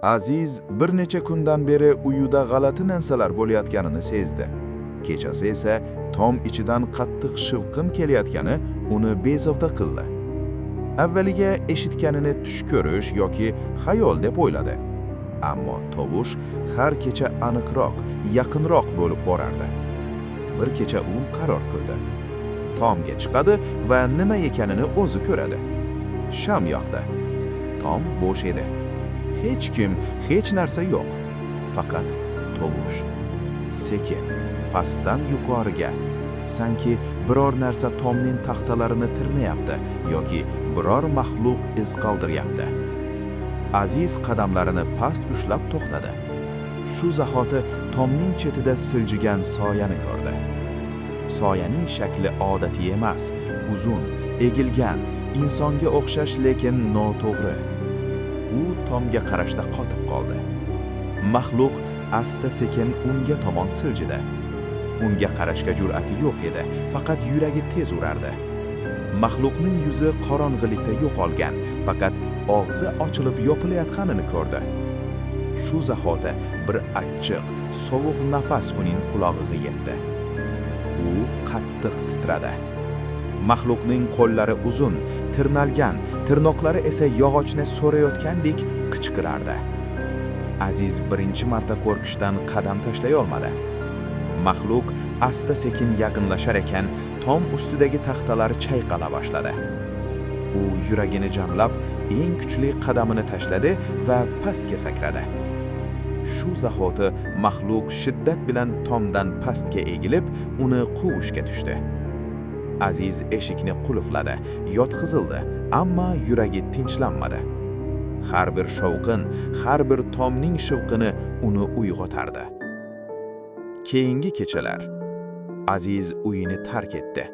Aziz bir necha kundan beri uyida g'alati narsalar bo'layotganini sezdi. Kechasi esa tom ichidan qattiq shivqin kelayotgani uni bezovta qildi. Avvaliga eshitganini tush ko'rish yoki xayol deb o'yladi. Ammo tovush har kecha aniqroq, yaqinroq bo'lib borardi. Bir kecha u qaror qildi. Tomga chiqadi va nima ekanini o'zi ko'radi. Sham yoqdi. Tom bo'sh edi. Hech kim, hech narsa yo'q. Faqat tovush. Sekin, pastdan yuqoriga. Sanki biror narsa tomning taxtalarini tirnayapti yoki biror maxluq iz qoldiryapti. Aziz qadamlarini past ushlab to'xtadi. Shu zahoti tomning chetida siljigan soyani ko'rdi. Soyaning shakli odatiy emas, uzun, egilgan, insonga o'xshash, lekin noto'g'ri. U tomga qarashda qotib qoldi. Maxluq asta-sekin unga tomon siljidi. Unga qarashga jur'ati yo'q edi, faqat yuragi tez urardi. Maxluqning yuzi qorong'ilikda yo'qolgan, faqat og'zi ochilib yopilayotganini ko'rdi. Shu zahoti bir achchiq, sovuq nafas uning qulog'iga yetdi. U qattiq titradi. Maxluqning qo'llari uzun, tirnalgan, tirnoqlari esa yog'ochni so'rayotgandek qichqirardi. Aziz birinchi marta qo'rqishdan qadam tashlay olmadi. Maxluq asta-sekin yaqinlashar ekan, tom ustidagi taxtalar chayqala boshladi. U yuragini jamlab, eng kuchli qadamini tashladi va pastga sakradi. Shu zahoti maxluq shiddat bilan tomdan pastga egilib, uni quvishga tushdi. Aziz eshikni qulfladi, yotqizildi, ammo yuragi tinchlanmadi. Har bir shovqin, har bir tomning shivqini uni uyg'otardi. Keyingi kechalar Aziz uyini tark etdi.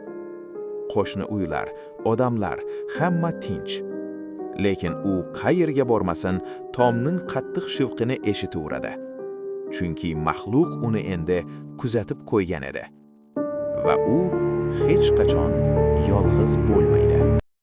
Qo'shni uylar, odamlar, hamma tinch. Lekin u qayerga bormasin, tomning qattiq shivqini eshitaveradi. Chunki maxluq uni endi kuzatib qo'ygan edi. Va u hech qachon yolg'iz bo'lmaydi.